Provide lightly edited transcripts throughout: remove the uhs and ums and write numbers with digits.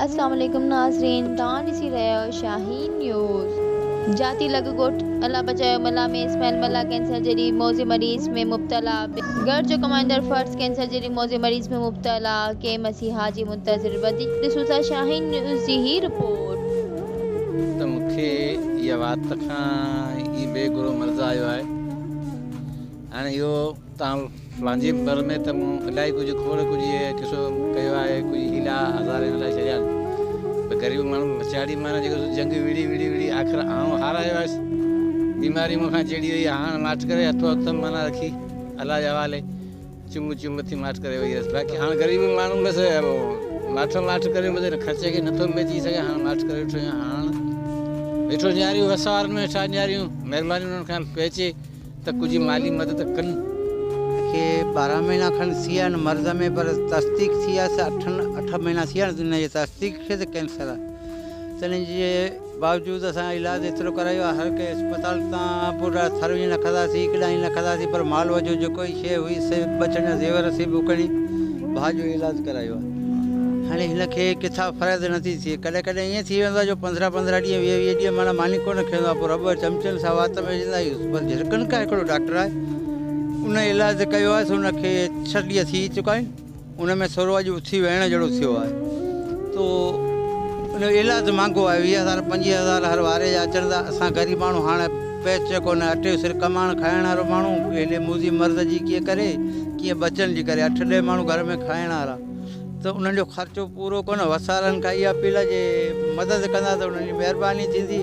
اسلام عليڪم ناظرين توهان ڏسي رهيا آهيو شاهين نيوز. جاتي لڳ ڳوٺ الله بچايو ملاح ۾ اسماعيل ملاح ڪينسر جهڙي موذي مريض ۾ مبتلا، گهر جو ڪمائيندڙ فرد ڪينسر جهڙي موذي مريض ۾ مبتلا، ڪي مسيحا جي منتظر، وڌيڪ ڏسون ٿا شاهين نيوز جي هي رپورٽ. ته مون کي اها وات کان ئي بي گهرو مرض آيو آهي. هاڻي اهو تان پنهنجي ڀر ۾ ته مون الائي ڪجهه کوڙ ڪجهه اهي قصو ڪيو آهي ڪجهه حيلا هزارين هلائي ڇڏيا آهن پر غريب ماڻهو ويچاري معنيٰ جيڪو سو جنگ وڙهي وڙهي وڙهي آخر آئون هارايو آهيس بيماري مون کان چيڙي وئي هاڻ ماٺ ڪري هٿو هٿ معنيٰ رکي الله جي حوالي چم چم ٿي ماٺ ڪري وئي رهيس باقي هاڻ غريب ماڻهو بس ماٺو ماٺ ڪري بس خرچي کي نٿو ميچي سگهان هاڻ ماٺ ڪري ويٺو آهيان هاڻ ويٺو نياريون وسوارن ۾ ويٺا نياريون مهرباني انهن کان پهچي ته ڪجهه مالي مدد ڪن. کي 12 مهينا کن ٿي ويا آهن مرض ۾ پر تصديق ٿي آهي سا اٺن اٺ مهينا ٿي ويا آهن ان جي تصديق کي ته ڪينسر آهي تنهن جي باوجود اسان علاج ايترو ڪرايو آهي هر ڪنهن اسپتال تان پورا ٿر وڃي رکنداسين ڪيڏانهن رکنداسين پر مال وجو جيڪو ئي شيء هئي سي ٻچن جا زيور سي به وڪڻي ڀاء جو علاج ڪرايو آهي هاڻي هن کي ڪٿان فرحت نٿي ٿئي. ڪڏهن ڪڏهن ائين ٿي ويندو آهي جو پنڌرهن پنڌرهن ڏينهن، ويهه ويهه ڏينهن معنيٰ ماني ڪونه کائيندو آهي. پوء رٻ چمچن سان وات ۾ وجهندا آهيون. پر جهرڪن کان هڪڙو ڊاڪٽر آهي، ان علاج ڪيو آهي سو ان کي ڇهه ڏينهن ٿي چڪا آهن. ان ۾ ٿورو اڄ اٿي ويهڻ جهڙو ٿيو آهي. تو ان جو علاج مهانگو آهي، 20 هزار 25 هزار هر واري جا اچن ٿا. اسان غريب ماڻهو هاڻ پهچ ڪونه، اٽي جو سر ڪمائڻ کائڻ وارو ماڻهو هيڏي موذي مرض جي ڪيئن ڪري، ڪيئن ٻچن جي ڪري. اٺ ڏهه ماڻهو گهر ۾ کائڻ وارا. ته انهن جو خرچو پورو ڪونه وسارن کان اها اپيل آهي جي مدد ڪندا ته انهن جي مهرباني ٿيندي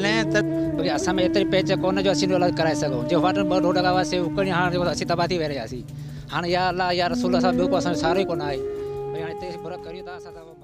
نه ته. باقي اسان ۾ ايتري پهچ ڪونه جو اسين علاج ڪرائي سگهون جي واٽر ٻه ڍوڍ لڳا سي اڪڻي هاڻ جيڪو اسين تباهه ٿي ويا رهياسين هاڻ يا الله يا رسول اسان ٻيو ڪو اسان جو سهارو ئي ڪونه آهي ڀئي هاڻي تيس برا ڪريون ٿا اسان.